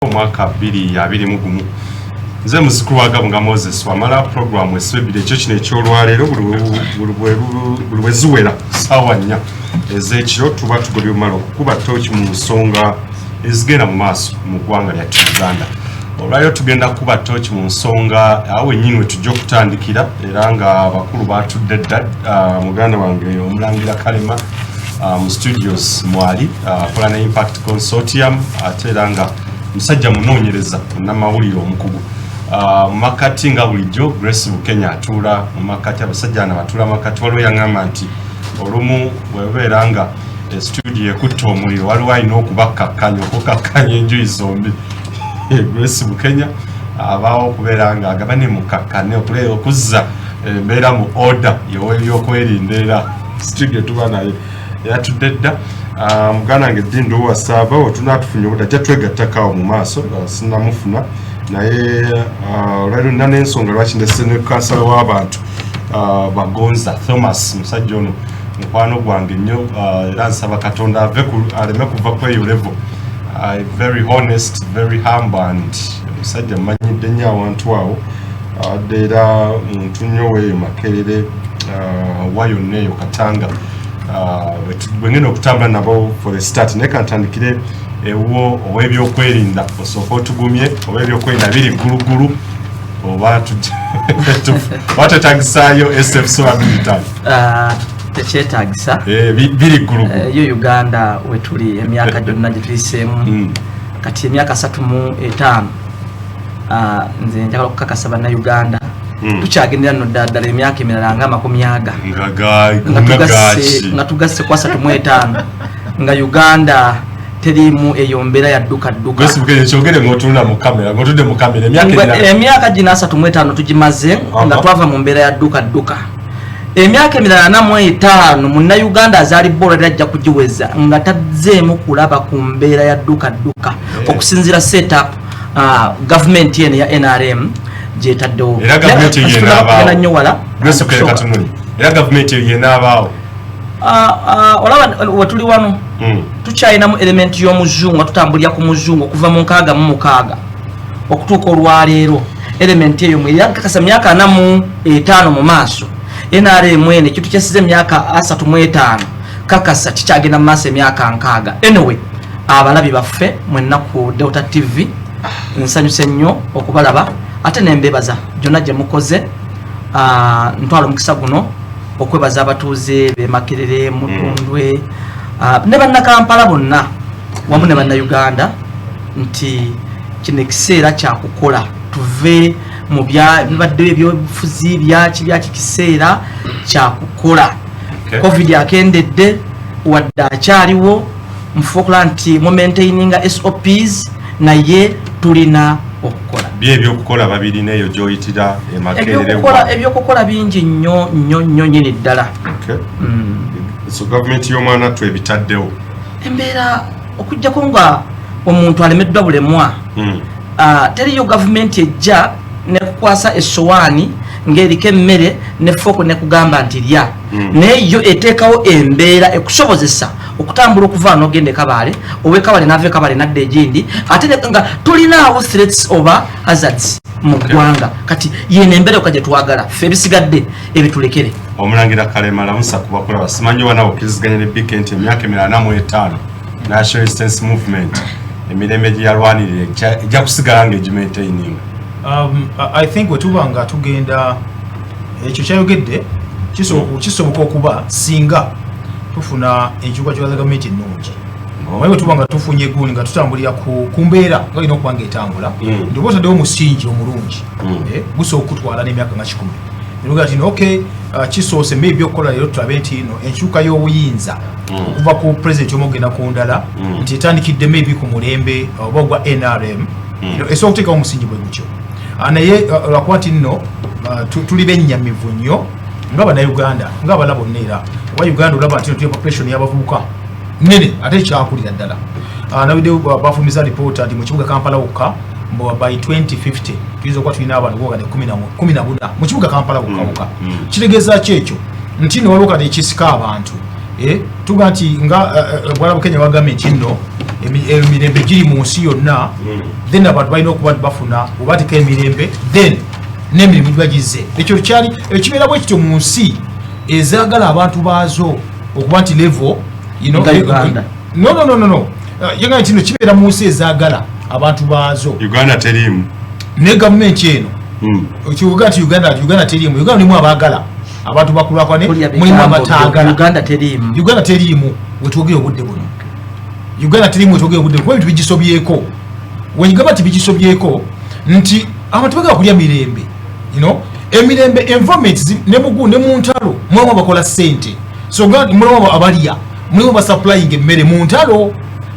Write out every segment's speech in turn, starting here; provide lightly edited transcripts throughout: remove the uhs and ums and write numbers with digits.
Omwaka 2021. Nze muzukulu wa Gabunga Moses Wamala. Programu esibibiri ekyo kino ekyolwaleero, buli bwe ziwera ssaawa 4 ez'ekiro tuba tugobye omumala okukuba tooki mu nsonga ezigenda mu maaso mu ggwanga lyattu Uganda. Olwaleero tugenda kukuba tooki mu nsonga awo wennyini we tujja okutandikira, era nga abakulu batudde dda. Muganda wange Omulangira Kalema mu studios mwali akola ne Impact Consortium, ate era nga musajja munoonyereza, munnamawulire omukugu. Mu makati nga bulijjo Grace Bukenya atuula mu makati. Abasajja bano batuula makati. Waliwo yaŋŋamba nti olumu bwebeera nga studio ekutta omuliro, waliwo alina okubakkakkanya, okukakkanya enjuyi zombi. Grace Bukenya abaawo okubeera nga agaba ne mukakkane okuzza embeera mu order y'okwerinda. Era studio tuba naye yatudde dda. Muganda wange Dindo Wasaava, wetunatufunye obudde ajja twegattako awo mu maaso. Sinamufuna naye olwaliro nina n'ensonga lwaki ndese ne kansala w'abantu Bagonza Thomas. Musajja ono mukwano gwange nnyo, era nsaba Katonda ave aleme kuva ku eyo level. Very honest, very humble, and musajja mmanyidde nnyo awantu awo. Adde era muntu nnyo weeyo Makerere, wa yonna eyo Katanga, bwe ngenda okutambula nabo for the start. Naye kantandikire ewuwo ow'ebyokwerinda, osooka otugumye oba ebyokwerinda biri ggulugulu, oba oba twetagisaayo SFC oba military. Tekyetagisa. Biri ggulugulu. Yo Uganda wetuli emyaka gyonna gye tuyiseemu, kati emyaka 35, nze njagala okukakasa Bannayuganda, tukyagendera nno ddala ddala emyaka emirala nga 20 aga nga nga nga tugasse gaki nga tugasse ku 35, nga Uganda teriimu eyo mbeera ya dduka dduka. Grace Bukenya, kyogere ng'otunula mu kamera, ng'otudde mu kamera, emyaka emirala. Emyaka gino 35 tugimaze nga twava mu mbeera ya dduka dduka. Emyaka emirala 45 Munnayuganda azaalibwa olwaliro ajja kugiweza nga tazzeemu kulaba ku mbeera ya dduka dduka, okusinziira setup gavumenti eno ya NRM gyetaddewo. Era gavumenti eyo yenaabaawo. Tugenda nnyo wala. Grace Bukenya, katunuli, era gavumenti eyo yenaabaawo. Olaba wetuli wano, tukyalinamu element y'omuzungu, nga tutambulira ku muzungu okuva mu 66 okutuuka olwaleero. Element eyo mweri kakasa myaka 45 mu maaso, NRM eno ekintu kyesize emyaka 35, kakasa kikyagenda mu maaso emyaka 60. Anyway, abalabi baffe mwenna ku Delta TV, nsanyuse nnyo okubalaba ate nembebaza gyonna gye mukoze. Ntwala omukisa guno okwebaza abatuuze be Makerere, Mutundwe, ne Bannakampala bonna wamu ne Bannayuganda nti kino ekiseera kyakukola, tuve mu bibaddewo ebyobufuzi byaki byaki, kiseera kyakukola. COVID akendedde, wadde akyaliwo, mufuba okulaba nti mumaintaininga SOPs, naye tulina okukola. Byo ebyokukola babirina eyo gy'oyitira e Makerere? Ebyokukola bingi nnyo nnyo nnyo nyini ddala. Okay. So gavumenti y'omwana twe ebitaddewo. Embeera, okugjako nga omuntu alemeddwa bulemwa, teriyo gavumenti ejja nekukwasa essowaani ng'eriko emmere ne fooko nekugamba nti lya. Naye yo eteekawo embeera ekusobozesa okutambula okuva n'ogenda ekabaale, owekabale n'ava ekabale nadda egindi, ate nga tolinaawo threats oba hazards mu ggwanga. Kati yeno embeera yokka gye twagala ffe, ebisigadde ebitulekere. Omulangira Kalema, lamusa kubakulaba. Simanyi oba nawe okkiriziganya ne BK nti emyaka emirala 45 National Resistance Movement emirembe gye yalwanirira ejja kusigala nga egimaintaininga. I think wetuba nga tugenda ekyo kyayogedde kisoboka okuba singa tufuna enkyukakyuka za gavumenti ennungi. Omanyi, bwe tuba nga tufunye gundi nga tutambulira ku mbeera nga olina okuba nga etambula, nti oba otaddewo omusingi omulungi, gusobola okutwala n'emyaka nga 100. Neluga nti okay, kisoose maybe okukola leero tulabe nti no enkyuka y'obuyinza okuva ku president omu okugenda ku ndala, nti etandikidde maybe ku mulembe oba ogwa NRM. Esobola okuteekawo omusingi bwe gutyo. Naye lwakuba nti nno tuli bennyamivu nnyo nga Bannayuganda, nga abala bonna, era oba Uganda olaba nti no population y'abavubuka nene ate ekyakulira ddala. Nawidde bafumiza lipoota nti mu kibuga Kampala wokka mbu by 2050 tuyinza okuba tulina abantu bogade 14 mu kibuga Kampala wokka wokka. Kitegeeza ki ekyo? Nti no waliwo kati ekisika abantu. Tuga nti nga bwala Bukenya wagambye nti nno Emirembe giri mu nsi yonna. Then abantu balina okuba nti bafuna obateeka emirembe, then n'emirimu giba gizze. Ekyo kyali ekibeera bwe kityo mu nsi ezaagala abantu baazo okuba nti level, you know, Nga Uganda. No, yagamba nti no kibeera mu nsi ezaagala abantu baazo. Uganda teriimu. Ne gavumenti eno kivuga nti Uganda teriimu. Uganda mulimu abaagala abantu bakulakwane, Kulya mulimu bigambo byo. abataagala. Uganda teriimu. Uganda teriimu wetwogera obudde buno. Uganda teriimu wetwogera obudde buno kuba ebintu bigisobyeko. Wenyigamba nti bigisobyeko nti abantu bagala kulya mirembe, emirembe environment ne mugu ne mu ntalo mulimu abakola ssente, so nga mulimu abalya, mulimu abasupplying emmere mu ntalo.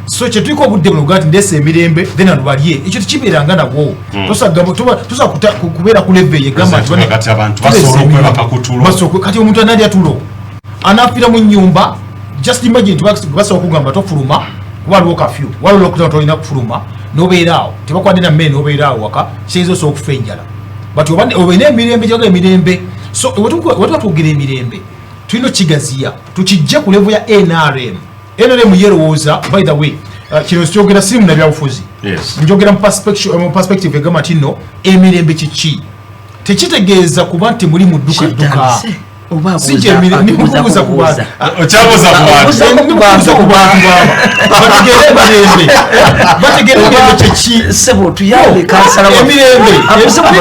So kyetuliko obudde buno bugaa nti ndeesa emirembe, then abantu balye, ekyo tekibeeranga nabwo. Tosobola kubeera ku level egamba nti President, kati abantu tuleese basobola emirembe. okwebaka ku tulo. Kati omuntu analya tulo anafiira mu nyumba. Just imagine nti basobola okugamba tofuluma kuba waliwo kafyu, waliwo lockdown, tolina kufuluma, nobeera awo tebakwadde na mmere, nobeera awo waka, kiyinza osobola okufa enjala. But olina emirembe, gyagala emirembe. So wetuba twogera emirembe, tulina okigaziya tukijje ku level ya NRM. NRM yerowooza, by the way, kino kyogera sirimu na byabufuzi. Njogera mu perspective egamba nti nno emirembe kiki? Tekitegeeza kuba nti muli mu dduka dduka. Kitandise. Oba Si gye abuuza nikubuuza ku kubuuza. bantu. Okyabuuza ku bantu. Obuuza ku Nikubuuza ku bantu baba bategeere emirembe, bategeere emirembe kyeki. Sebo, tuyambe kansala waffe. Emirembe. Abuze ku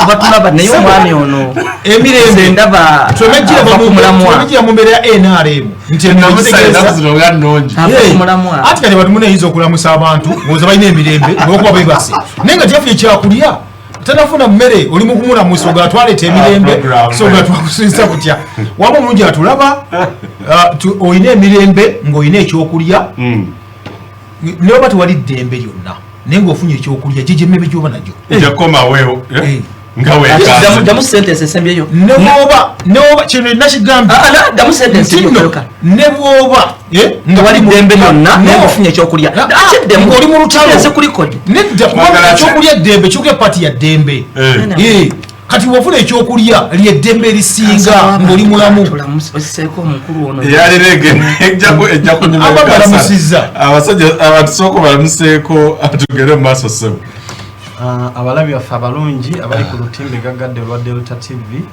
batulaba, naye Sebo. omwami ono Emirembe. nze ndaba ava ku mulamwa. Twemejjira mu mbeera ya NRM nti emirembe Ennaku kitegeeza zino nga nnungi. Ava ku mulamwa. Ati kati abantu munayinza okulamusa abantu ng'oza balina emirembe olwokuba bebase, naye nga teyafunye kyakulya, tanafuna mmere, oli mu kumulamusa oga twaleeta emirembe. Ah, program. So nga twakusinza kutya waba omulungi atulaba, olina emirembe ng'olina ekyokulya, naye oba tewali ddembe lyonna, naye ng'ofunye ekyokulya, gye emirembe gyoba nagyo. Ejja kukomawo Eh. nga weekaze. Ddamu sentence esembyeyo. Ne bwoba kino nakigambye. Ah, ah, ddamu sentence nti eyo nno, yoka. Ne bwoba nga Tewali ddembe lyonna, No. naye ng'ofunye ekyokulya. Ah, Kiddemu. ng'oli mu lutalo. Kiteeze ku record. Nedda, kubanga Mwagala ki? ekyokulya ddembe, ekyokulya part ya ddembe. Kati wofuna ekyokulya lyeddembe erisinga ng'oli mulamu. Tulamuseeko omukulu ono. Eyaliro ejja kunyuma. Aba balamusizza. Abasajja abantu sooka balamuseeko, tugende mu maaso, ssebo. Ah, abalabi baffe abalungi abali ku lutimbe gaggadde olwa Delta TV,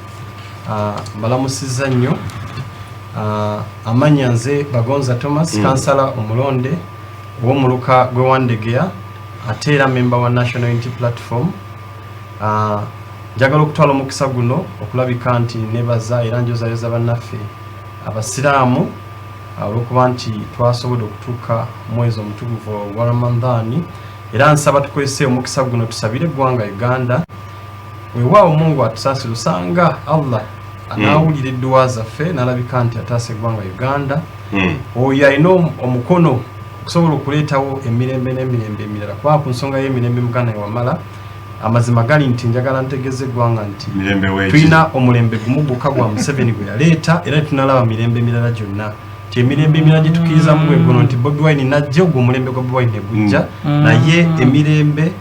mbalamusizza nnyo. Amannya nze Bagonza Thomas, kansala omulonde ow'omuluka gw'e Wandegeya, ate era memba wa National Unity Platform. Njagala okutwala omukisa guno okulabika nti nebaza era njozayoza bannaffe abasiraamu, olw'okuba nti twasobodde okutuuka mwezi omutukuvu ogwa Ramadhaani. Era nsaba tukozese omukisa guno tusabire eggwanga Uganda. Weewaawo Mungu atusaasire, osanga Allah anaawulira edduwa zaffe n'alabika nti ataasa eggwanga Uganda. Oyo alina omukono okusobola okuleetawo emirembe n'emirembe emirala, kubanga ku nsonga y'emirembe muganda wamala, amazima gali nti njagala ntegeeza eggwanga nti Mirembe weegi. tulina omulembe gumu gwokka gwa Museveni gwe yaleeta, era tetunalaba mirembe emirala gyonna. Ti emirembe emirala gye tukkirizamu gwe guno nti Bobi Wine najja, ogwo omulembe gwa Bobi Wine ne gujja, naye emirembe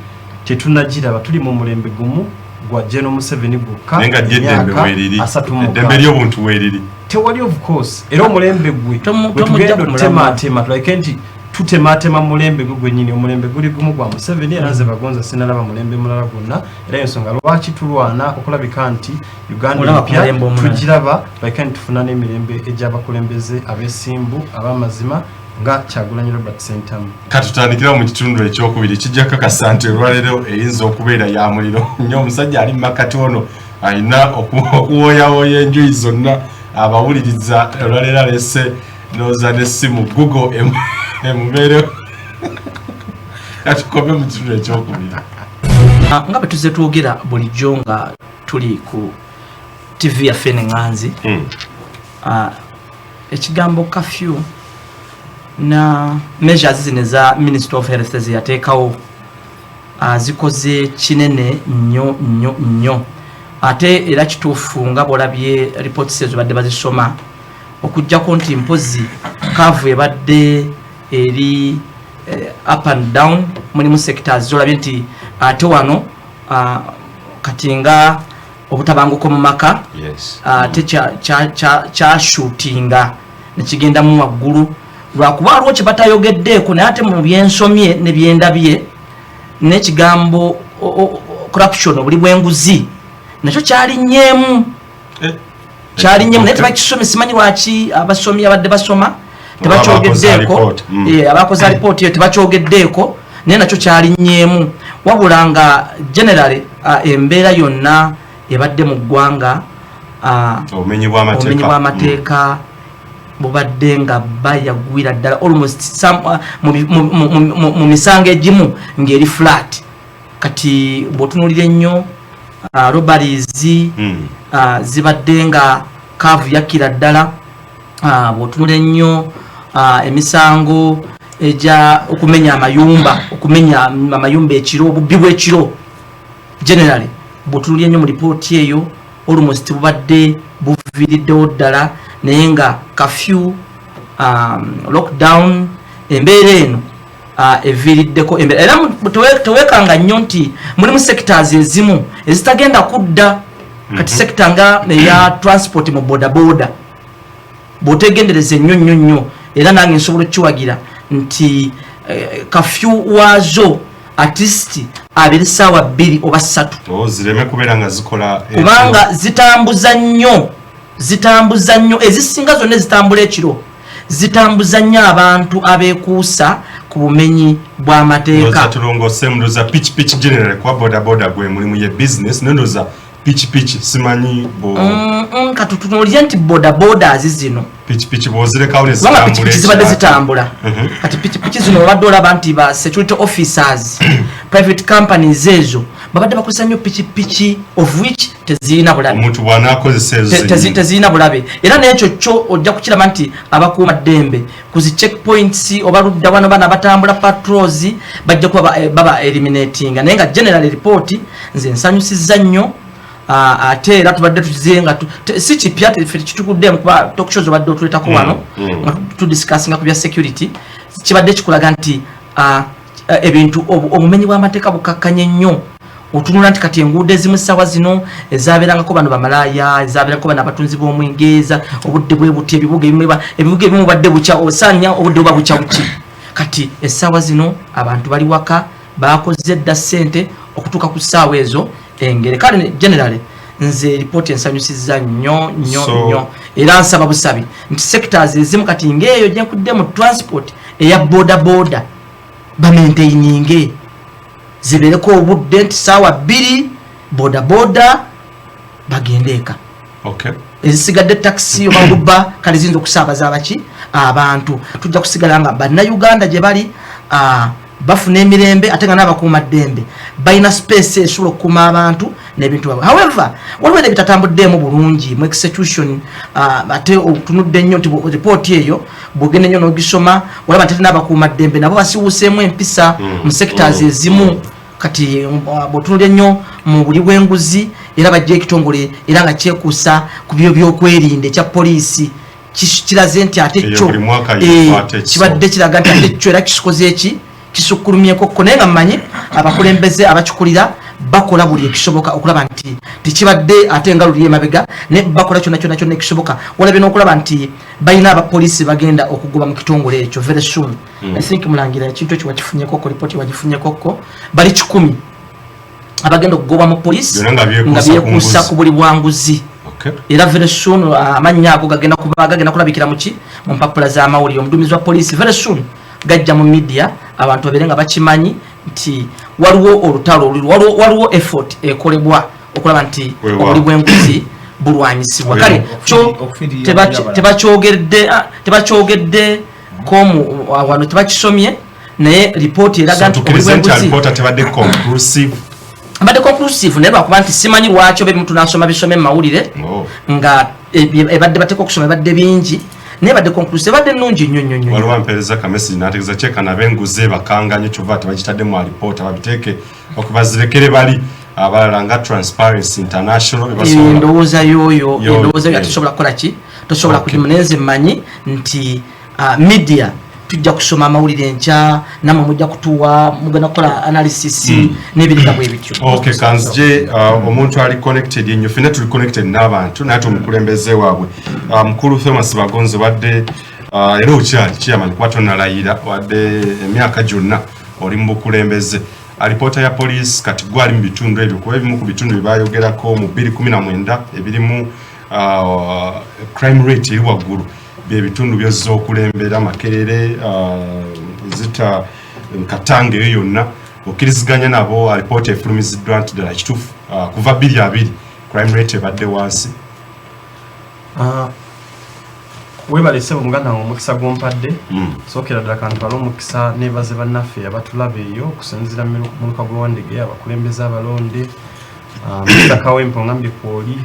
tetunagiraba. Tuli mu mulembe gumu gwa General Museveni gwokka. Naye nga ddi eddembe Emyaka weeriri? 36. Eddembe ly'obuntu weeriri? Tewali, of course. Era omulembe gwe gwe tomujja tugenda ku mulamwa. otemaatema, tulabike nti tutemaatema mulembe gwe gwennyini. Omulembe guli gumu gwa Museveni, era nze Bagonza sinalaba mulembe mulala gwonna. Era ensonga lwaki tulwana okulabika nti Uganda Olaba ku empya mulembe omulala. tugiraba, tulabike nti tufuna n'emirembe egy'abakulembeze abeesimbu ab'amazima nga Kyagulanyi Robert Sentamu. Katutandikira mu kitundu ekyokubiri. Kijja kakasa nti olwaleero eyinza okubeera ya muliro nnyo. Omusajja ali mumakati ono alina okuwooyawooya enjuyi zonna abawuliriza. Olwaleero alese nooza n'essimu Google emubeerewo. Katukome mu kitundu ekyokubiri. Ah, nga bwe tuzze twogera bulijjo nga tuli ku TV yaffe neŋŋanzi, ekigambo curfew na measures zino eza Minister of Health zeyateekawo, zikoze kinene nnyo nnyo nnyo. Ate era kituufu nga bwolabye reports ezo badde bazisoma, okugjako nti mpozi curve ebadde eri up and down. Mulimu sectors zolabye nti ate wano, kati nga obutabanguko mu maka, ate kyashootinga nekigendamu waggulu. Lwakuba waliwo kye batayogeddeeko, naye ate mu byensomye ne byendabye n'ekigambo corruption, obuli bw'enguzi, nakyo kyalinyeemu. Kyalinnyemu, naye tebakisomye. Simanyi lwaki abasomi abadde basoma tebakyogeddeeko. Abakoze alipooti eyo tebakyogeddeeko, naye nakyo kyalinyeemu. Wabula nga generally embeera yonna ebadde mu ggwanga, obumenyi bw'amateeka bubadde nga bayagwira ddala almost mu misango egimu ng'eri flat. Kati bw'otunuulira ennyo robberies zibadde nga curve yakkira ddala. Bw'otunula ennyo emisango egya okumenya amayumba ekiro, obubbi bw'ekiro generally, bw'otunulira ennyo mu lipooti eyo, almost bubadde buviiriddewo ddala. Naye nga curfew, lockdown, embeera eno eviiriddeko embeera. Era tewekanga nnyo nti mulimu sectors ezimu ezitagenda kudda. Kati sector nga eya transport mu bodaboda, bw'otegendereza ennyo nnyo nnyo, era nange nsobola okukiwagira nti curfew waazo at least abeere 2 oba 3. Zireme kubeera nga zikola. Kubanga zitambuza nnyo ezisinga zonna ezitambula ekiro, zitambuza nnyo abantu abeekuusa ku bumenyi bw'amateeka. Tulongose, ndoza pikipiki general, kuba bodaboda gwe mulimu ye business, nendoza pikipiki simanyi. Katutunuulire nti bodabodas zino pikipiki bwozirekawo. Kubanga pikipiki zibadde zitambula. Kati pikipiki zino obadde olaba nti ba security officers, private companies ezo babadde bakozesa nnyo pikipiki, of which tezirina bulabe. Omuntu bw'anaakozesa ezo Tezirina bulabe. Era n'ekyo kyo ojja kukiraba nti abakuuma ddembe ku zi checkpoints oba ludda wano, bana batambula patrols bajja kuba baba eliminatinga. Naye nga general report nze nsanyusizza nnyo. Ate era tubadde tukizie nga si kipya, ffe kitukuddemu kuba talk shows obadde otuleetako wano nga tudiscussinga ku bya security. Kibadde kikulaga nti ebintu obumenyi bw'amateeka bukakkanye nnyo. Otunula nti kati enguudo ezimu essaawa zino ezabeerangako bano bamalaaya, ezabeerangako bano abatunzi b'omwenge, obudde bwe buti, ebibuga ebimu badde bukya osanya, obudde buba bukya buki. Kati essaawa zino abantu bali waka, bakoze dda ssente okutuuka ku ssaawa ezo engere. Kale generally nze ripooti ensanyusizza nnyo nnyo nnyo. Era nsaba busabi nti sectors ezimu kati ngaeyo gyenkudde mu transport eya boda boda bamaintaininge, zibeereko obudde nti 2:00 boda boda bagende eka. Ezisigadde taxi oba Uber kale ziyinza okusaabaza abaki abantu. Tujja kusigala nga Bannayuganda gye bali bafuna emirembe, ate nga n'abakuuma ddembe balina space esobola okukuuma abantu n'ebintu byabwe. However, waliwo era ebitatambuddeemu bulungi mu execution. Ate otunudde nnyo nti ripooti eyo bwogenda nnyo n'ogisoma, olaba nti ate n'abakuuma ddembe nabo basiwuuseemu empisa mu sectors ezimu. Kati bw'otunulya ennyo mu buli bw'enguzi, era bajja ekitongole era nga kyekuusa ku byo byokwerinda ekya poliisi, kiraze nti ate Eyo kyo buli mwaka yekwata ekiso. Kibadde kiraga nti ate kyo era kisikoze eki kisukkulumyeko. Naye nga mmanyi abakulembeze abakikulira bakola buli ekisoboka okulaba nti tekibadde ate nga luli emabega, naye bakola kyonna kyonna kyonna ekisoboka. Walabye n'okulaba nti balina abapoliisi bagenda okugoba mu kitongole ekyo very soon. I think mulangira ekintu ekyo wakifunyekoko, ripooti wagifunyekoko, bali 100 abagenda okugobwa mu poliisi Byonna nga byekuusa nga ku byekuusa nguzi. ku buli bwanguzi. Era very soon amannya ago gagenda kuba gagenda kulabikira muki mu mpapula z'amawulire. Omuduumizi wa poliisi very soon gajja mu media, abantu babeere nga bakimanyi nti waliwo olutalo waliwo effort ekolebwa okulaba nti obuli bw'enguzi bulwanyisibwa. Kale kyo Okufiirira abalala. Tebakyogedde komu wano, tebakisomye, naye ripooti eraga nti obuli tukkirize nti bw'enguzi alipoota tebadde conclusive. Mbadde conclusive, naye lwakuba nti simanyi lwaki oba ebimu tunasoma bisome mu mawulire nga ebadde bateeka okusoma ebadde bingi, naye ebadde conclusive, ebadde nnungi nnyo nnyo nnyo. Waliwo ampeereza kamessage n'ategeeza kyekana ab'enguzi ebakanganye, kyova tebagitadde mu alipoota, babiteeke okubazirekere bali abalala nga Transparency International bebasobola. Endowooza yoyo endowooza yo tosobola kukola ki, tosobola kugimu. Naye nze mmanyi nti media tujja kusoma amawulire enkya, nammwe mujja kutuwa, mugenda kukola analysis n'ebirika bwe bityo. Okay, kanzije omuntu ali connected ennyo, ffenna tuli connected n'abantu, naye ate omukulembeze waabwe mukulu Thomas Bagonzo badde Era okyali chairman kuba tonalayira wadde emyaka gyonna oli mu bukulembeze. Alipoota ya poliisi kati gwali mu bitundu ebyo, kuba ebimu ku bitundu bye bayogerako mu 2019 ebirimu crime rate eri waggulu bye bitundu byozza okulembera: Makerere, zita Katanga, eyo yonna. Okkiriziganya nabo, alipoota efulumiziddwa nti ddala kituufu, kuva 2020 crime rate ebadde wansi? Webale ssebo muganda wange omukisa gwompadde. Sookera ddala kantwale omukisa nebaze bannaffe abatulaba eyo okusinziira mu muluka gw'e Wandegeya, abakulembeze abalonde. Mr Kawempe, ongambye kwoli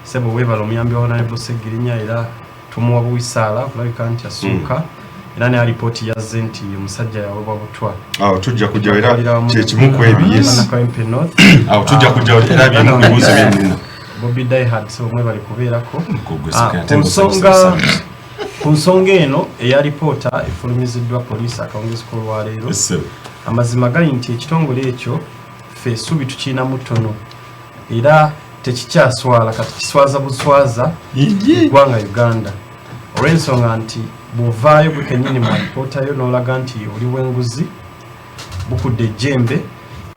ssebo, weebale. Omuyambi wa Honorable Segirinya era tumuwa buwisaala okulabika nti asuuka, era ne alipooti yazze nti omusajja yaweebwa butwa. Awo tujja kujjawo, era kyekimu ku ebyo, yes. Kawempe North. Awo tujja kujjawo, era byemu ku bibuuzo byenina. Bobby Diehard, ssebo mwebale kubeerako. Kugwe Ku nsonga eno eya lipoota efulumiziddwa poliisi akawungezi k'olwaleero, amazima gali nti ekitongole ekyo ffe essuubi tukirinamu ttono, era tekikyaswala, kati kiswaza buswaza eggwanga Uganda, olw'ensonga nti bw'ovaayo gwe kennyini mu alipoota yo n'olaga nti oli bw'enguzi bukudde ejjembe,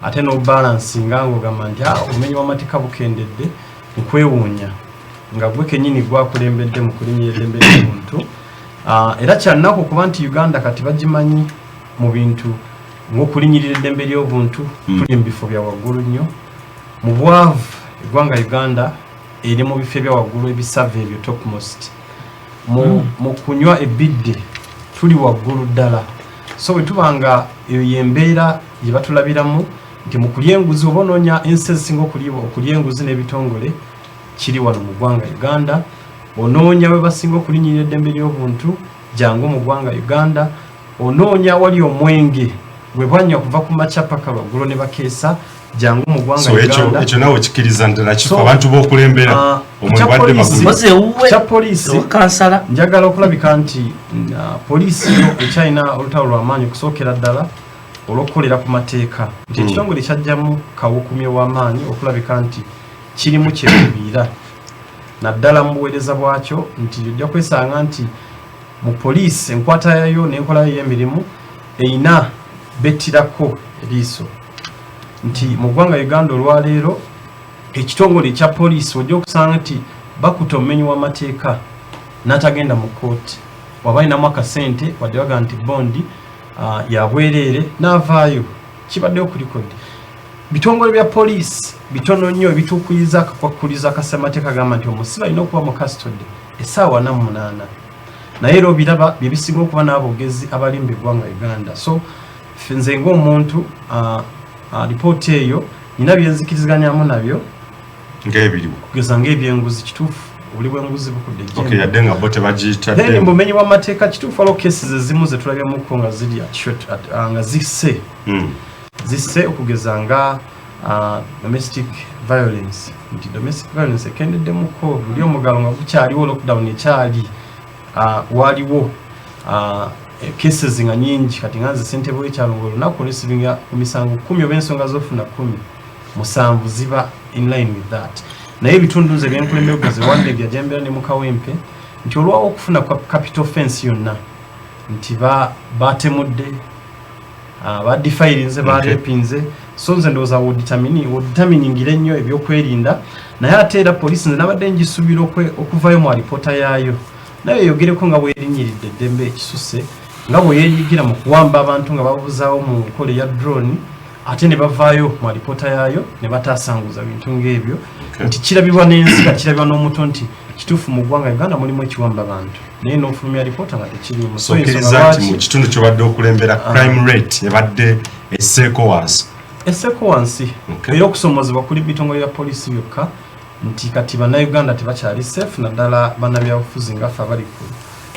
ate n'obalansinga ng'ogamba nti, "Ah, obumenyi bw'amateeka bukendedde," nkwewuunya nga gwe kennyini gwakulembedde mu kulinnya eddembe ly'omuntu. Era kyannaku okuba nti Uganda kati bagimanyi mu bintu ng'okulinyirira eddembe ly'obuntu, tuli mu bifo bya waggulu nnyo. Mu bwavu, eggwanga Uganda eri mu bifo ebya waggulu ebisava ebyo topmost. Mu kunywa ebidde tuli waggulu ddala. So bwe tuba nga eyo yembeera gye batulabiramu nti mu kulya enguzi, oba onoonya ensi ezisinga okulya enguzi n'ebitongole, kiri wano mu ggwanga Uganda. Onoonya we basinga okulinyirira eddembe ly'obuntu, jangu mu ggwanga Uganda. Onoonya wali omwenge gwe bwanywa kuva ku makya paka lwaggulo ne bakeesa, jangu mu ggwanga So ekyo Uganda. Ekyo nawe kikiriza nti ddala kifo So, abantu b'okulembera omwe kya badde poliisi- bagulu. Mpozi ewuwe Kya poliisi, ewa kansala. Njagala okulabika nti poliisi yo ekyalina olutalo lw'amaanyi, okusookera ddala olw'okukolera ku mateeka, nti ekitongole kyajjamu kawukumye w'amaanyi okulabika nti kirimu kyekubiira naddala mu buweereza bwakyo, nti ojja kwesanga nti mu poliisi enkwata yayo n'enkola yayo y'emirimu erina bettirako eriiso, nti mu ggwanga Uganda olwaleero ekitongole ekya poliisi ojja okusanga nti bakuta omumenyi w'amateeka n'atagenda mu kooti, waba alinamu akasente, wadde baga nti bondi yabwereere, n'avaayo. Kibaddewo ku record. Bitongole bya poliisi bitono nnyo ebituukiriza akakwakulizo akasemateeka agamba nti omusibe alina okuba mu custody essaawa 48, naye era obiraba bye bisinga okuba n'abogezi abalimba eggwanga Uganda. So ffe nze ng'omuntu, lipooti eyo nina byenzikirizganyamu nabyo. Ng'ebiriwo? Kugeza ng'ebyenguzi, kituufu obuli bw'enguzi bukudde ejjembe. Yadde nga bo Then tebagiyitadde. Bumenyi bw'amateeka, kituufu waliwo cases ezimu zetulabyemuko nga ziri nga zisse zisse, okugeza nga domestic violence, nti domestic violence ekendeddemuko luli omugalo nga gukyaliwo, lockdown ekyali, waliwo cases nga nyingi. Kati nga nze ssentebe w'ekyalo, nga olunaku olwesivinga ku misango 10 oba ensonga z'ofuna 10, 7 ziba in line with that. Naye ebitundu nze byenkulembera ze Wandegeya gyembeera ne Mukawempe, nti olwawo okufuna capital offense yonna nti batemudde, badefilinze, barepinze. So nze ndowooza wodeterminingira ennyo ebyokwerinda. Naye ate era poliisi nze nabadde ngisuubira okuvayo mu alipoota yaayo naye eyogereko nga bwerinyiridde eddembe ekisuse, nga bwe yenyigira mu kuwamba abantu nga babuzaawo mu nkola eya drone, ate ne bavaayo mu alipoota yaayo ne bataasanguza bintu ng'ebyo, nti kirabibwa n'ensi, nga kirabibwa n'omuto nti kituufu mu ggwanga Uganda mulimu ekiwamba bantu, naye n'ofulumya alipoota nga tekirimu. So okkiriza nti mu kitundu kyobadde okulembera crime rate ebadde esseeko wansi? Esseeko wansi. Era okusomozebwa kuli bitongole bya poliisi byokka, nti kati Bannayuganda tebakyali safe, naddala bannabyabufuzi nga ffe abali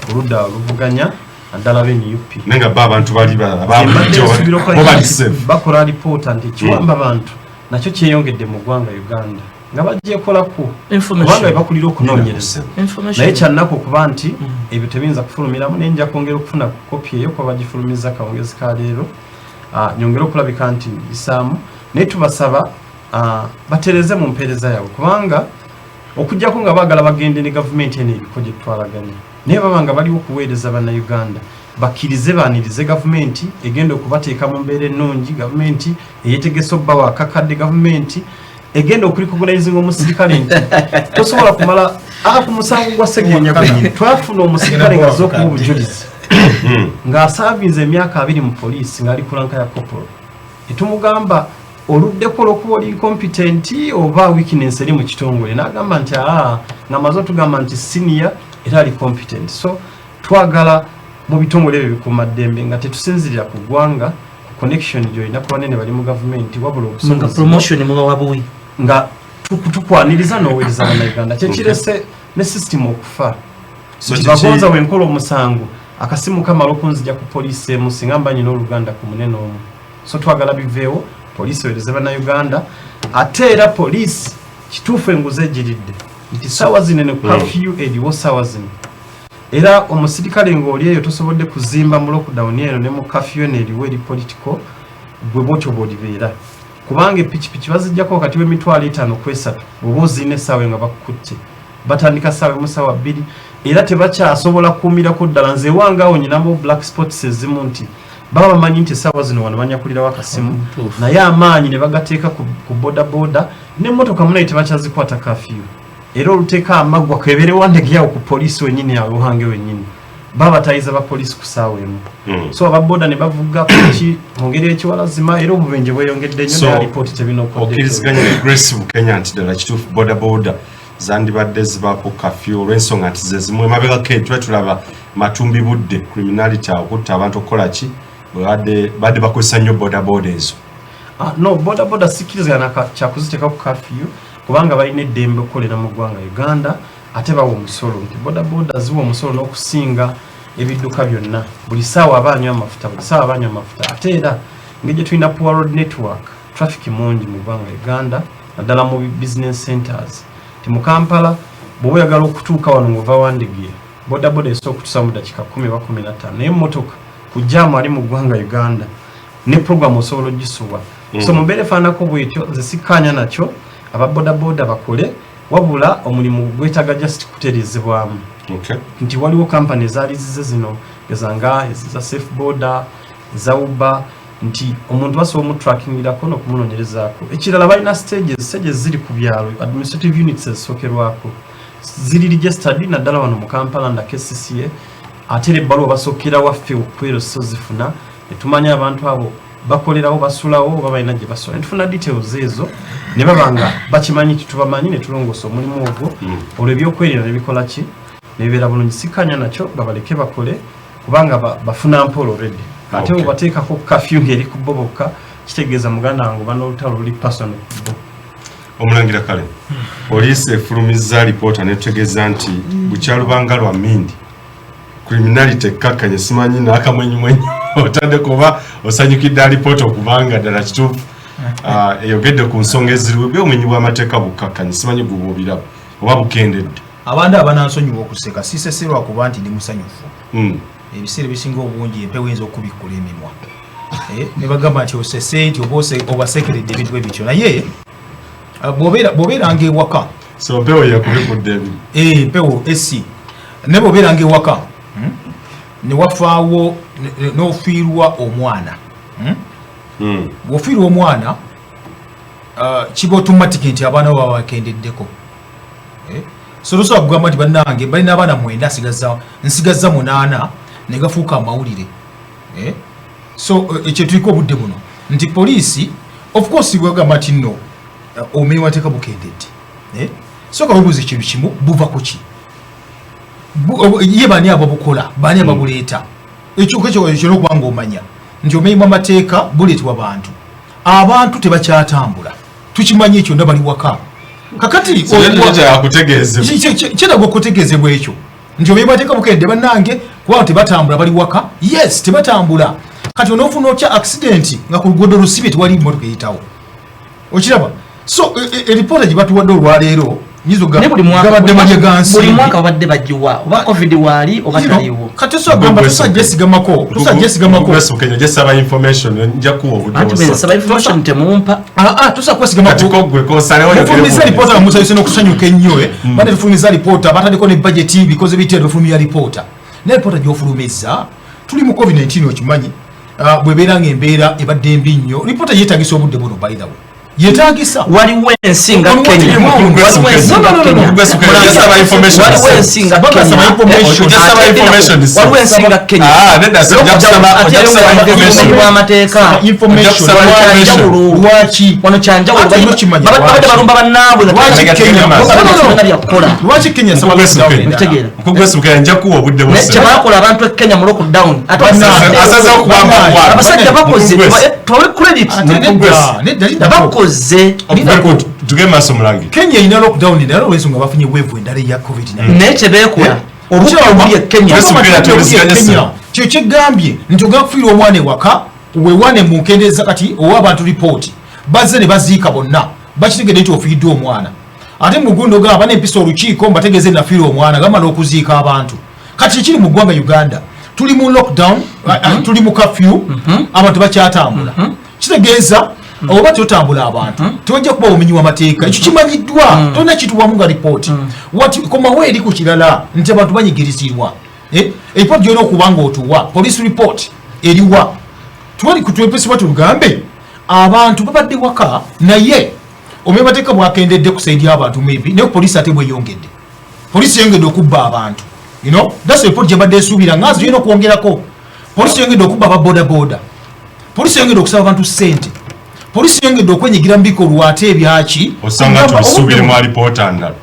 ku ludda oluvuganya, naddala be NUP. Naye nga bo abantu bali Mbadde babulijjo nsuubira bo okulaba bali nti safe. Bakola alipoota nti ekiwamba bantu nakyo kyeyongedde mu ggwanga Uganda, nga bagyekolako, Information. kubanga bebakulira okunoonyereza. Information. Naye kyannaku okuba nti ebyo tebiyinza kufulumiramu, naye nja kwongera okufuna kopi eyo kuba bagifulumiza kawungezi ka leero. Nyongere okulabika nti ngisaamu, naye tubasaba batereze mu mpeereza yaabwe, kubanga okugjako nga baagala bagende ne gavumenti eno eriko gye tutwalaganya. Naye baba nga baliwo okuweereza Bannayuganda, bakkirize baanirize gavumenti egenda okubateeka mu mbeera ennungi, gavumenti eyetegese obbawa akakadde, gavumenti egenda okurecognizinga omusirikale nti tosobola kumala ku musango gwa Segirinya gwennyini. Twafuna omusirikale nga azze okuwa obujulizi ng'asaavinze emyaka 20 mu poliisi, ng'ali ku rank ya corporal. Netumugamba, "Oluddeko olwokuba oli incompetent oba weakness eri mu kitongole?" N'agamba nti aa, ng'amaze otugamba nti senior era ali competent. So twagala mu bitongole ebyo bikuumaddembe nga tetusinzirira ku ggwanga, ku connection gyolina ku banene bali mu gavumenti, wabula nga obusobozi promotion mubawa buwi. Nga tukwaniriza n'oweereza Bannayuganda. Kyekirese ne system okufa. So nti bagonza wenkola omusango, akasimu kamala okunzija ku poliisi emu singa mba nyina oluganda ku munene omu. So twagala biveewo, poliisi ewereze Bannayuganda. Ate era poliisi kituufu enguzi egiridde nti saawa zino ne curfew eriwo saawa zino, era omusirikale ng'oli eyo tosobodde kuzimba mu lockdown eno ne mu curfew eno eriwo eri political, gwe bwotyo bw'olibeera, kubanga epikipiki bazijjako wakati w'emitwalo 5 ku 3. Bw'oba oziina essaawa eyo nga bakukutte, batandika ssaawa 1, ssaawa 2, era tebakyasobola kukuumirako ddala. Nze ewange awo nyinamu black spots ezimu nti baba bamanyi nti essaawa zino wano banyakulirawo akasimu, naye amaanyi ne bagateeka ku boda boda n'emmotoka. Munaye tebakyazikwata curfew, era oluteeka amaggwa kebere wandegeyawo ku poliisi wenyini awo ohange wenyini baba batayiza bapoliisi ku ssaawa 1. So ababoda ne bavuga piki mu ngeri ekiwalazima, era obubenje bweyongedde nnyo. So, naye alipooti tebina. Okkiriziganya ne Grace Bukenya nti ddala kituufu boda boda zandibadde zibaako curfew, olw'ensonga nti ze zimu emabegako eyo tuba tulaba matumbi budde criminality okutta abantu okukola ki, bwe badde bakozesa nnyo boda boda ezo? Ah, no, boda boda sikkirizigana kyakuziteeka ku curfew, kubanga balina eddembe okukolera mu ggwanga Uganda, ate bawa omusolo, nti boda boda ziwa omusolo n'okusinga ebidduka byonna. Buli saawa aba anywa amafuta, buli saawa aba anywa amafuta. Ate era engeri gye tulina poor road network, traffic mungi mu ggwanga Uganda, naddala mu business centers, ti mu Kampala bw'oba oyagala okutuuka wano ng'ova Wandegeya, boda boda esobola okutuusa mu dakiika 10 oba 15, naye emmotoka ku jaamu ali mu ggwanga Uganda ne program osobola ogisubwa. So mu mbeera efaananako bwetyo, nze sikkaanya nakyo. Ababodaboda bakole, wabula omulimu gwetaaga just kutereezebwamu nti waliwo kampani ezaali zize zino, geza nga eza Safe Boda, eza Uber, nti omuntu basobola omutrackingirako n'okumunoonyerezaako. Ekirala, balina stages ziri ku byalo, administrative units ezisookerwako ziri registered, naddala wano mu Kampala nda KCCA. Ate era ebbaluwa basookera waffe okwero so zifuna netumanya abantu abo bakolerawo, basulawo oba balina gye basula, netufuna details ezo ne baba nga bakimanyi nti tubamanyi, ne tulongoosa omulimu ogwo. Olwo ebyokwerinda ne bikola ki, ne bibeera bulungi. Sikkanya nakyo, babaleke bakole, kubanga bafuna mpola already. Ate bwebateekako curfew ng'eri ku bo bokka, kitegeeza muganda wange oba n'olutalo luli personal ku bo. Omulangira, kale poliisi efulumizza alipoota netutegeeza nti bukyalubanga lwa mindi criminality ekkakkanye. Simanyi n'akamwenyumwenyu otadde kuba osanyukidde alipoota okubanga ddala kituufu. Ah, eyogedde ku nsonga eziriwo, ebyobumenyi bw'amateeka bukkakkanye. Simanyi guba obiraba oba bukendedde? Abantu abanansonyiwa okuseka, sisese lwakuba nti ndi musanyufu. Ebiseera ebisinga obungi empewo eyinza okubikkula emimwa, ne bagamba nti osese, nti oba obasekeredde, ebintu bwe bityo. Naye bw'obeeranga ewaka, So mpewo yakubikudde ebi? Empewo esi. Naye bw'obeeranga ewaka, ne wafaawo n'ofiirwa omwana, Bw'ofiirwa omwana, kiba automatic nti abaana bo baba bakendeddeko. So tosobola kugamba nti bannange balina abaana 9, nsigazza 8, ne gafuuka amawulire. So ekyo tuliko obudde buno nti poliisi of course bwegamba nti nno obumenyi bw'amateeka bukendedde. Sooka webuuza ekintu kimu: buva ku ki? Ye baani ababukola? Baani ababuleeta? Ekyo n'okuba nga omanya nti obumenyi bw'amateeka buleetebwa bantu. Abantu tebakyatambula, tukimanyi ekyo, nda bali waka kakati. Kyakutegeezebwa. Kyetaaga okutegeezebwa ekyo nti obumenyi bw'amateeka bukedde, bannange, kubanga tebatambula, bali waka. Yes, tebatambula. Kati onoofuna otya accident nga ku luguudo lusibye, tewali motoka eyitawo? Okiraba? So eripoota gye batuwadde olwaleero Naye buli mwaka Gabadde malye ga nsimbi. Buli mwaka babadde bagiwa, oba COVID waali oba taliiwo. Kati tosagamba tusajjesigamako, tusajjesigamako. Kenya jesaba information, nja kuwa obudde. Anti bwe nsaba information temumpa. Tusa kwesigamako. Kati ko gwe kosalewo. Mufulumiza lipoota nga musanyuse n'okusanyuka ennyo, eh. Bane tufulumiza lipoota, batandiko ne budget, bikoze bitya, tufulumya lipoota. Naye lipoota gy'ofulumizza, tuli mu COVID-19, okimanyi, bw'ebeera ng'embeera ebadde mbi nnyo, lipoota yeetagisa obudde buno, by the way. Yeetagisa. Waliwo ensi nga Waliwo Kenya. Waliwo ensi No, nga no, no, no, Kenya. no. Ojasaba information. Waliwo ensi nga Bagasaba Kenya. information. Ojasaba information. Waliwo ensi nga Kenya. Ah, nedda, ojja kusaba, ojja kusaba information. Bw'amateeka. Information. Ojja kusaba information. Lwaki? Wano kyanjawulo. Ate ino kimanya Babadde lwaki? balumba bannaabwe nga Lwaki Kenya? Kenya? No, no, no. balina byakukola. Lwaki Kenya esaba lockdown endala? Okitegeera. Mukugwesukira nja kuwa obudde Naye bwose. kyebakola abantu e Kenya mu lockdown, ate Asazeewo kubamba mukwano. abasajja bakoze. Mukugwesi. Tubawe credit. Ate nedda, nedda, lindako. Bakoze. Tuge maaso, mulangi. Kenya erina lockdown endala olw'ensonga bafunye wave endala eya COVID-19. Naye kyebeekola, obukya obuli e Kenya. Yesu Kristo tuwuliziganye. Kenya kyo kyegambye nti ogenda kufiirwa omwana ewaka, wewane mu nkendeeza. Kati owa abantu ripooti, bazze ne baziika bonna, bakitegedde nti ofiiriddwa omwana. Ate mugundi ogamba banempisa olukiiko mbategeeze nafiirwa omwana, gamala okuziika abantu. Kati kikiri mu ggwanga Uganda, tuli mu lockdown, tuli mu curfew, abantu bakyatambula. Kitegeeza oba totambula, abantu tewajja kuba bumenyi w'amateeka. Ekyo kimanyiddwa, tolina kituwamu nga ripooti. Wati komawo eri ku kirala nti abantu banyigirizibwa. Eripooti gyolina okuba nga otuwa, police report eriwa? Twali kutwepesibwa, tugambe abantu babadde waka, naye omumateeka bwakendedde ku side y'abantu maybe, naye poliisi ate bweyongedde, poliisi yongedde okubba abantu. That's report gye mbadde nsuubira nga nze olina okwongerako. Poliisi yongedde okubba aba boda boda, poliisi yongedde okusaba abantu ssente, poliisi yongedde okwenyigira mu bikolwa ate ebyaki. Osanga tubisuubire mu alipoota ndala.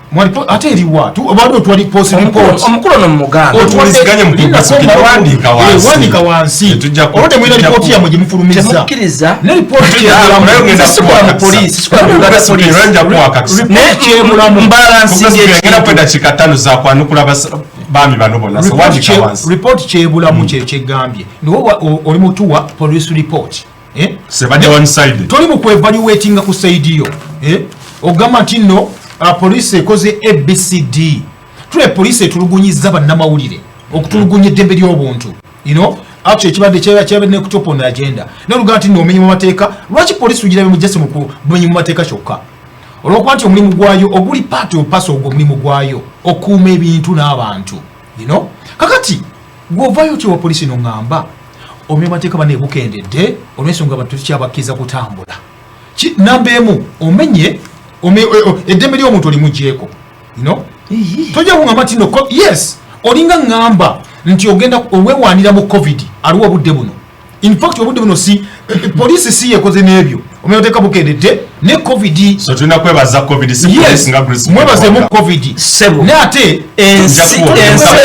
Ate eriwa? Obadde otwali post report. Omukulu ono muganda. Otuwuliziganye, Mukugwesukira, wandiika wansi. Wandiika wansi. Olwo temulina ripooti yammwe gye mufulumizza. Temukkiriza. Ne ripooti Naye ogenda Sikola mu kuwa poliisi, sikola mu Uganda police. Nja kuwa akakisa. Naye mbalansinga. Ngenda kuwa eddakiika 5 zakwanukula baami bano bonna, so wandiika wansi. Ripooti kyebulamu kye kyegambye niwe oli mutuwa police report, eh? Sebadde one side. Toli mu kwevaluatinga ku side yo, eh? Ogamba nti nno poliisi ekoze ABCD. Tule poliisi etulugunyiza bannamawulire, okutulugunya eddembe ly'obuntu, actually ekibadde kyabadde ne ku top on agenda. Naye olugamba nti nno omenye mu mateeka, lwaki poliisi tugirabe mujjase mu bumenyi mu mateeka kyokka? Olwokuba nti omulimu gwayo oguli part of parcel, ogwo omulimu gwayo okuuma ebintu n'abantu. Kakati gwovayo otya wa poliisi noŋŋamba omumenyi mateeka banne bukendedde olw'ensonga abantu tekyabakkiriza kutambula? Namba emu, omenye eddembe ly'omuntu olimugyeko. Tojja kuŋŋamba nti no yes, olinga ŋŋamba nti ogenda owewaanira mu COVID aliwo obudde buno. In fact obudde buno si poliisi si yekoze n'ebyo, omumenyi mateeka bukendedde ne COVID. So tulina kwebaza COVID, si Yes, poliisi nga Grace. mwebazemu COVID. Ssebo. Naye ate Ensi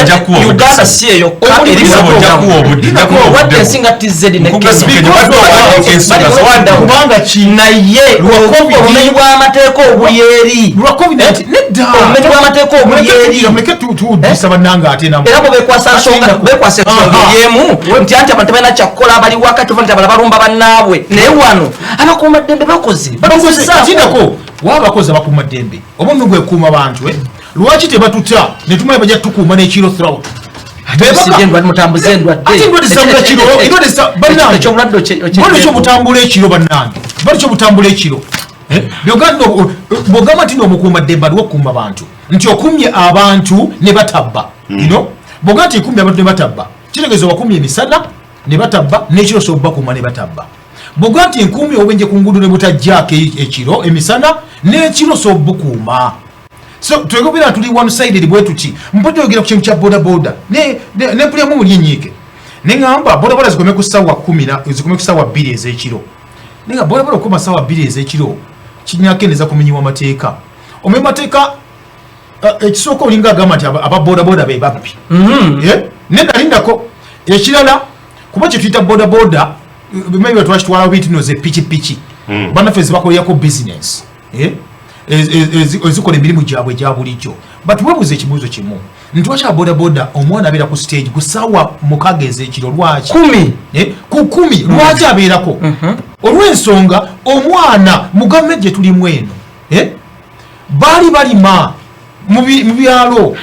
Nja kuwa obudde. Uganda si eyokka eri Nja kuwa obudde, nja kuwa wadde obudde. ensi nga TZ ne Mukugwesi Kenya. Kenya, wadde owandiika ensonga zo, wandiika. Kubanga ki? Naye Lwa COVID. obumenyi bw'amateeka obuli eri, Lwa COVID nedda. Obumenyi bw'amateeka obuli eri. Muleke tuwuddisa bannange ate namwe. Era bwe bekwasa nsonga, bekwasa ensonga eri nti anti abantu tebalina kyakukola, bali waka, kyova nti abalala balumba bannaabwe. Naye wano abakuumaddembe bakoze. Bagezezaako. Kindako waba abakozi abakuuma ddembe oba omulimu gwekuuma bantu, eh? Lwaki tebatuta netumanya bajja tukuuma n'ekiro throughout? Musibye endwadde, mutambuze endwadde. Ate endwadde zitambula kiro, endwadde bannange. Ekyobulwadde Bwali kyobutambula ekiro, bannange, bali kyobutambula ekiro. Eh? Bw'ogamba nti noomukuuma ddembe aliwo okukuuma bantu, nti okumye abantu ne batabba, bw'ogamba nti ekumye abantu ne batabba, kitegeeza obakumye emisana ne batabba, n'ekiro so bakuuma ne batabba. Bw'ogamba nti enkuumi obubenje ku nguudo ne butajjaako ekiro, emisana n'ekiro so bukuuma. So twegobera tuli one sided bwe tuti. Mpodde oyogera ku kintu kya boda boda, nempulyamu muli enyiike, neŋŋamba boda boda zikome ku ssaawa 10 zikome ku ssaawa 2 ez'ekiro. Naye nga boda boda okukoma ssaawa 2 ez'ekiro kinakendeza kumenyi w'amateeka. Omumenyi mateeka, ekisooka olinga agamba nti aba boda boda be babbi. Eh? Nedda, lindako. Ekirala, kuba kyetuyita boda boda, maybe twakitwala bubi nti no ze pikipiki bannaffe zebakolerako business, eh? Ezikola emirimu gyabwe egya bulijjo. But webuuza ekibuuzo kimu nti lwaki aba boda, omwana abeera ku stage ku ssaawa 6 ez'ekiro? Lwaki? 10. Eh, ku 10 lwaki abeerako? Olw'ensonga omwana mu gavumenti gye tulimu eno, eh, baali balima. Mu byalo.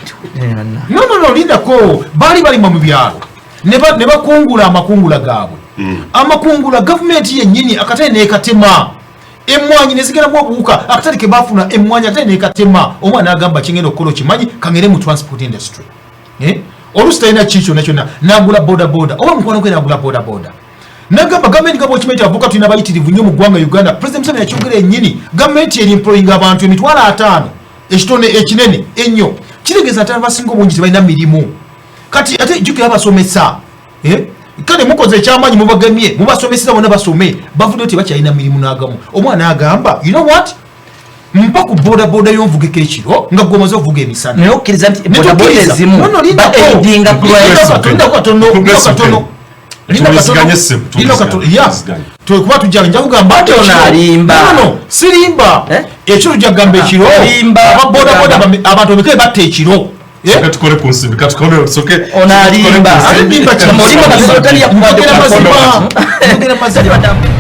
No, no, no, lindako. Baali balima mu byalo ne bakungula amakungula gaabwe. Amakungula gavumenti yennyini akatale nekatema, emwanyi nezigeramu obuwuka, akatale kebafuna emwanyi akatale nekatema. Omwana agamba, kingenda okukola okimanyi, kangere mu transport industry. Eh? Oluusi talina ki kyonna kyonna, nagula boda boda oba mukwano gwe nagula boda boda. Nagamba gavumenti nga bwokimanyi nti abavubuka tulina bayitirivu nnyo mu ggwanga Uganda. President Museveni yakyogera ennyini, gavumenti eri employinga abantu 50,000, ekitone ekinene ennyo. Kitegeeza nti abasinga obungi tebalina mirimu. Kati ate jjukira abasomesa, eh? Kale mukoze ekyamaanyi, mubagemye, mubasomeseza bonna basome, bavuddeyo tebakyalina mirimu n'agamu. Omwana agamba, you know what, mpa ku boda boda yonvugeko ekiro nga gwe omaze ovuga emisana. Naye okkiriza nti bodaboda ezimu No, no, lindako. baedinga Lindako Lindako. katono, lindako katono. Linda katono. Tuwuliziganye, ssebo, Linda katono. Yeah. tuwuliziganye. Kuba tujja nja kugamba Ate ono ekiro. alimba. No, no, no, sirimba. Eh? Ekiro tujja kugamba ekiro. Alimba. Aba boda boda abantu bameka batta ekiro? Eh? Soke tukole ku nsimbi, katukole, soke. Ono alimba. Ate limba ki? Olimba mazima, tali yakubadde Njogera ku mazima. mukono. Njogera mazima.